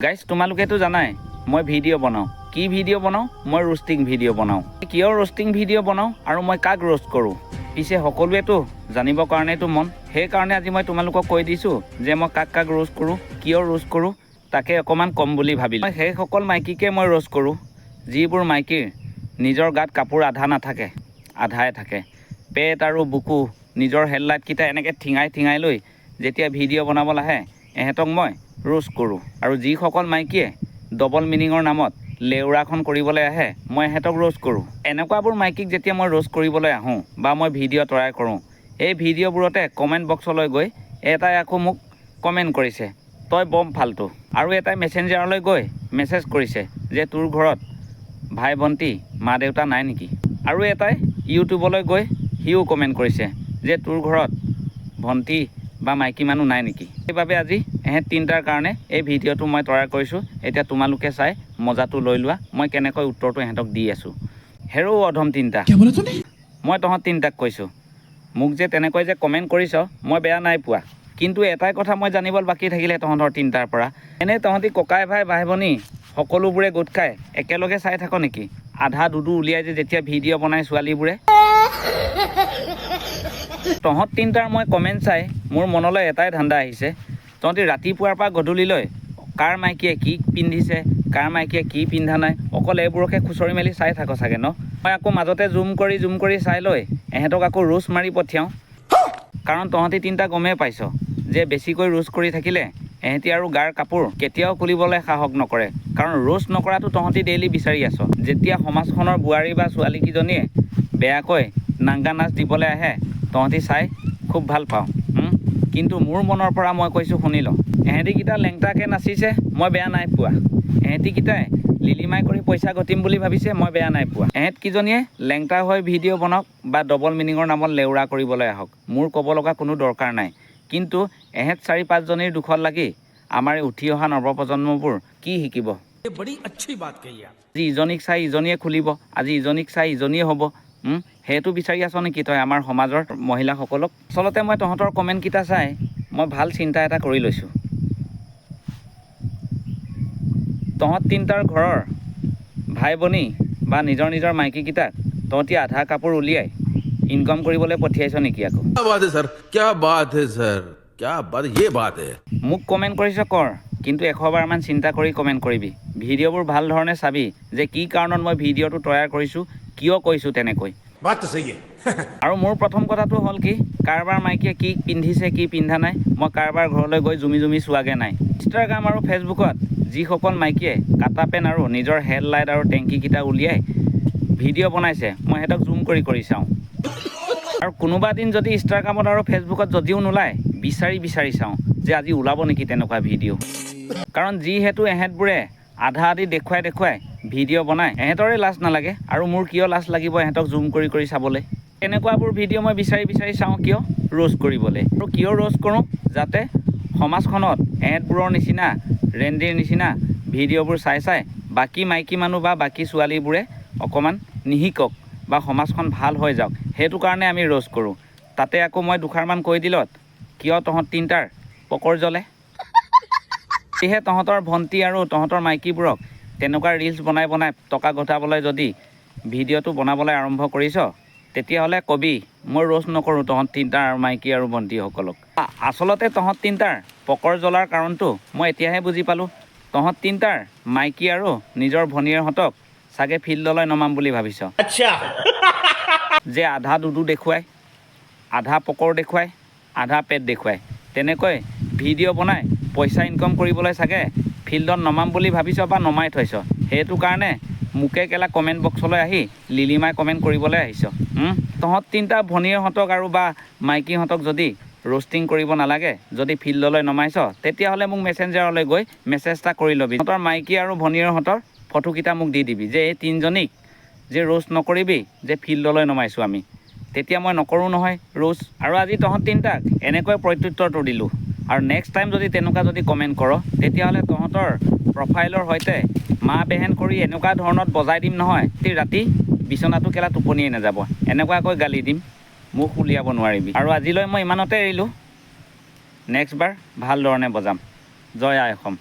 Guys, তোমালোকেতো জানাই মই ভিডিঅ' বনাওঁ। কি ভিডিঅ' বনাওঁ? মই ৰোষ্টিং ভিডিঅ' বনাওঁ। কিয় ৰোষ্টিং ভিডিঅ' বনাওঁ আৰু মই কাক ৰোষ্ট কৰোঁ, পিছে সকলোৱেতো জানিবৰ কাৰণেতো মন। সেইকাৰণে আজি মই তোমালোকক কৈ দিছোঁ যে মই কাক কাক ৰোষ্ট কৰোঁ, কিয় ৰোষ্ট কৰোঁ, তাকে অকণমান ক'ম বুলি ভাবিলোঁ। মই সেইসকল মাইকীকে মই ৰোষ্ট কৰোঁ যিবোৰ মাইকীৰ নিজৰ গাত কাপোৰ আধা নাথাকে, আধাই থাকে। পেট আৰু বুকু, নিজৰ হেডলাইটকেইটা এনেকৈ ঠিঙাই ঠিঙাই লৈ যেতিয়া ভিডিঅ' বনাবলৈ আহে, এহেঁতক মই ৰোষ্ট কৰোঁ। আৰু যিসকল মাইকীয়ে ডবল মিনিঙৰ নামত লেউৰাখন কৰিবলৈ আহে, মই এহেঁতক ৰোষ্ট কৰোঁ। এনেকুৱাবোৰ মাইকীক যেতিয়া মই ৰোষ্ট কৰিবলৈ আহোঁ বা মই ভিডিঅ' তৈয়াৰ কৰোঁ, এই ভিডিঅ'বোৰতে কমেণ্ট বক্সলৈ গৈ এটাই আকৌ মোক কমেণ্ট কৰিছে, "তই বম ফাল্টু"। আৰু এটাই মেছেঞ্জাৰলৈ গৈ মেছেজ কৰিছে যে তোৰ ঘৰত ভাই ভণ্টি, মা দেউতা নাই নেকি? আৰু এটাই ইউটিউবলৈ গৈ সিও কমেণ্ট কৰিছে যে তোৰ ঘৰত ভণ্টি বা মাইকী মানুহ নাই নেকি? সেইবাবে আজি এহেঁত তিনিটাৰ কাৰণে এই ভিডিঅ'টো মই তৈয়াৰ কৰিছোঁ। এতিয়া তোমালোকে চাই মজাটো লৈ লোৱা, মই কেনেকৈ উত্তৰটো এহেঁতক দি আছোঁ। হেৰৌ অধম তিনিটা, মই তহঁত তিনিটাক কৈছোঁ, মোক যে তেনেকৈ যে কমেণ্ট কৰিছ, মই বেয়া নাই পোৱা। কিন্তু এটাই কথা মই জানিব বাকী থাকিলে তহঁতৰ তিনিটাৰ পৰা। এনেই তহঁতি ককাই ভাই, ভাই ভনী সকলোবোৰে গোট খাই একেলগে চাই থাক নেকি, আধা দুদু উলিয়াই যে যেতিয়া ভিডিঅ' বনাই ছোৱালীবোৰে? তহঁত তিনিটাৰ মই কমেণ্ট চাই মোৰ মনলৈ এটাই ধান্দা আহিছে, তহঁতি ৰাতিপুৱাৰ পৰা গধূলিলৈ কাৰ মাইকীয়ে কি পিন্ধিছে, কাৰ মাইকীয়ে কি পিন্ধা নাই, অকল এইবোৰকে খুচৰি মেলি চাই থাক চাগে ন? মই আকৌ মাজতে জুম কৰি জুম কৰি চাই লৈ এহেঁতক আকৌ ৰোষ্ট মাৰি পঠিয়াওঁ। কাৰণ তহঁতি তিনিটা গমেই পাইছ যে বেছিকৈ ৰোষ্ট কৰি থাকিলে এহেঁতি আৰু গাৰ কাপোৰ কেতিয়াও খুলিবলৈ সাহস নকৰে। কাৰণ ৰোষ্ট নকৰাটো তহঁতি ডেইলি বিচাৰি আছ। যেতিয়া সমাজখনৰ বোৱাৰী বা ছোৱালীকেইজনীয়ে বেয়াকৈ নাংগা নাচ দিবলৈ আহে, তহঁতি চাই খুব ভাল পাওঁ। কিন্তু মোৰ মনৰ পৰা মই কৈছোঁ, শুনি ল। এহেঁতিকেইটা লেংটাকৈ নাচিছে, মই বেয়া নাই পোৱা। এহেঁতিকেইটাই লিলিমাই কৰি পইচা ঘটিম বুলি ভাবিছে, মই বেয়া নাই পোৱা। এহেঁতকেইজনীয়ে লেংটা হৈ ভিডিঅ' বনাওক বা ডবল মিনিঙৰ নামত লেউৰা কৰিবলৈ আহক, মোৰ ক'ব লগা কোনো দৰকাৰ নাই। কিন্তু এহেঁত চাৰি পাঁচজনীৰ দুখত লাগি আমাৰ এই উঠি অহা নৱপ্ৰজন্মবোৰ কি শিকিব? ये बड़ी अच्छी बात कही आप। আজি ইজনীক চাই ইজনীয়ে খুলিব, আজি ইজনীক চাই ইজনীয়ে হ'ব। সেইটো বিচাৰি আছ নেকি তই আমাৰ সমাজৰ মহিলাসকলক? আচলতে মই তহঁতৰ কমেণ্টকেইটা চাই মই ভাল চিন্তা এটা কৰি লৈছোঁ। তহঁত তিনিটাৰ ঘৰৰ ভাই ভনী বা নিজৰ নিজৰ মাইকীকেইটাক তহঁতি আধা কাপোৰ উলিয়াই ইনকম কৰিবলৈ পঠিয়াইছ নেকি আকৌ? क्या बात है सर, क्या बात है सर, क्या बात, ये बात है। মোক কমেণ্ট কৰিছ কৰ, কিন্তু 100 বাৰমান চিন্তা কৰি কমেণ্ট কৰিবি। ভিডিঅ'বোৰ ভাল ধৰণে চাবি যে কি কাৰণত মই ভিডিঅ'টো তৈয়াৰ কৰিছোঁ, কিয় কৈছোঁ তেনেকৈ। बात तो सही है। আৰু মোৰ প্ৰথম কথাটো হ'ল কি, কাৰোবাৰ মাইকীয়ে কি পিন্ধিছে, কি পিন্ধা নাই, মই কাৰোবাৰ ঘৰলৈ গৈ জুমি জুমি চোৱাগৈ নাই। ইনষ্টাগ্ৰাম আৰু ফেচবুকত যিসকল মাইকীয়ে কাটা পেণ্ট আৰু নিজৰ হেডলাইট আৰু টেংকিকেইটা উলিয়াই ভিডিঅ' বনাইছে, মই সিহঁতক জুম কৰি কৰি চাওঁ। আৰু কোনোবা দিন যদি ইনষ্টাগ্ৰামত আৰু ফেচবুকত যদিও নোলায়, বিচাৰি বিচাৰি চাওঁ যে আজি ওলাব নেকি তেনেকুৱা ভিডিঅ'। কাৰণ যিহেতু এহেঁতবোৰে আধা আধি দেখুৱাই দেখুৱাই ভিডিঅ' বনায়, এহেঁতৰে লাজ নালাগে আৰু মোৰ কিয় লাজ লাগিব এহেঁতক জুম কৰি কৰি চাবলৈ? তেনেকুৱাবোৰ ভিডিঅ' মই বিচাৰি বিচাৰি চাওঁ কিয়? ৰোষ্ট কৰিবলৈ। আৰু কিয় ৰোষ্ট কৰোঁ? যাতে সমাজখনত এহেঁতবোৰৰ নিচিনা ৰেণ্ডিৰ নিচিনা ভিডিঅ'বোৰ চাই চাই বাকী মাইকী মানুহ বা বাকী ছোৱালীবোৰে অকণমান নিশিকক বা সমাজখন ভাল হৈ যাওক, সেইটো কাৰণে আমি ৰোষ্ট কৰোঁ। তাতে আকৌ মই দুষাৰমান কৈ দিলত কিয় তহঁত তিনিটাৰ পকৰ জ্বলে? সেয়েহে তহঁতৰ ভণ্টি আৰু তহঁতৰ মাইকীবোৰক তেনেকুৱা ৰিলচ বনাই বনাই টকা ঘটাবলৈ যদি ভিডিঅ'টো বনাবলৈ আৰম্ভ কৰিছ, তেতিয়াহ'লে কবি, মই ৰোষ্ট নকৰোঁ তহঁত তিনিটাৰ আৰু মাইকী আৰু ভণ্টিসকলক। আচলতে তহঁত তিনিটাৰ পকৰ জ্বলাৰ কাৰণটো মই এতিয়াহে বুজি পালোঁ। তহঁত তিনিটাৰ মাইকী আৰু নিজৰ ভনীয়েৰহঁতক চাগে ফিল্ডলৈ নমাম বুলি ভাবিছ। যে আধা দুদু দেখুৱাই, আধা পকৰ দেখুৱাই, আধা পেট দেখুৱাই, তেনেকৈ ভিডিঅ' বনাই পইচা ইনকম কৰিবলৈ চাগে ফিল্ডত নমাম বুলি ভাবিছ বা নমাই থৈছ। সেইটো কাৰণে মোকে কেলা কমেণ্ট বক্সলৈ আহি লিলিমাই কমেণ্ট কৰিবলৈ আহিছ। তহঁত তিনিটা ভনীয়েৰহঁতক আৰু বা মাইকীহঁতক যদি ৰোষ্টিং কৰিব নালাগে, যদি ফিল্ডলৈ নমাইছ, তেতিয়াহ'লে মোক মেছেঞ্জাৰলৈ গৈ মেছেজ এটা কৰি ল'বি। তহঁতৰ মাইকী আৰু ভনীয়েৰহঁতৰ ফটোকেইটা মোক দি দিবি যে এই তিনিজনীক যে ৰোষ্ট নকৰিবি, যে ফিল্ডলৈ নমাইছোঁ আমি। তেতিয়া মই নকৰোঁ নহয় ৰোষ্ট। আৰু আজি তহঁত তিনিটাক এনেকৈ প্ৰত্যুত্তৰটো দিলোঁ। আৰু নেক্সট টাইম যদি তেনেকুৱা যদি কমেণ্ট কৰ, তেতিয়াহ'লে তহঁতৰ প্ৰফাইলৰ সৈতে মা বেহেন কৰি এনেকুৱা ধৰণত বজাই দিম নহয়, ৰাতি বিচনাটো কেলা টোপনিয়ে নাযাব। এনেকুৱাকৈ গালি দিম, মুখ উলিয়াব নোৱাৰিবি। আৰু আজিলৈ মই ইমানতে এৰিলোঁ। নেক্সট বাৰ ভাল ধৰণে বজাম। জয় আই অসম।